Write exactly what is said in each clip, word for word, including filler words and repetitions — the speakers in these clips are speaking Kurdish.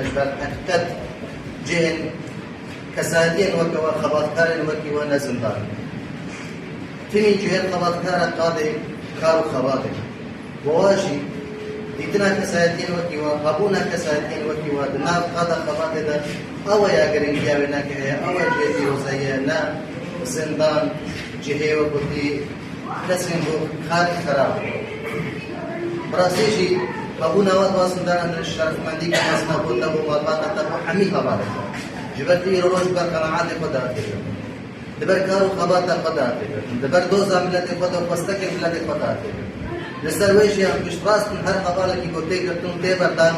Ji ber heqîqet cihên kesayetiyên weke we, xebatkarên wekî we ne zindan. Timî cihê xebatkara qadê kar û xebatê. Wewa jî dîtina kesayetiyên wekî we, hebûna kesayetiyên wekî we di nav qada xebatê de, ew e ya giringiya wê nake heye, ew e cihê pîrozeyê, ne zindan, cihê we gotî kesên bo karî xerab. Bi rastî jî hebûna we di wan zindana de şerefmendî ke mezin e bo te, bo malbata te, bo hemî hevalê te. Ji ber tu îro roj ber qenaatê xwe de hatî girtin. Di ber kar û xebata xwe de hatî girtin. Di ber doza miletê xwe de û xwestekên miletê xwe de hatî girtin. Li ser wê jî em piştrast in, her hevalekî ku tê girtin û tê berdan,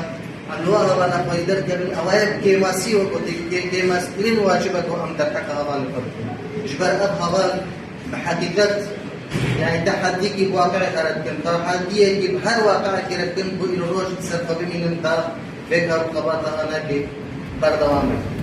em li wan hevala xwe yî derkevin, ew ê bi kêmasî wek ku tê kê-, kêmaskirîn wacib e ku em derheqa hevalê xwe bikin. Ji ber ev heval bi heqîqet, yanî teheddîkî bi waqi'ê re dikin, teheddiyekî bi her waqi'ekî re dikin, ku îro roj li ser xwe bimînin da vê kar û xebata anakê berdewam bikin.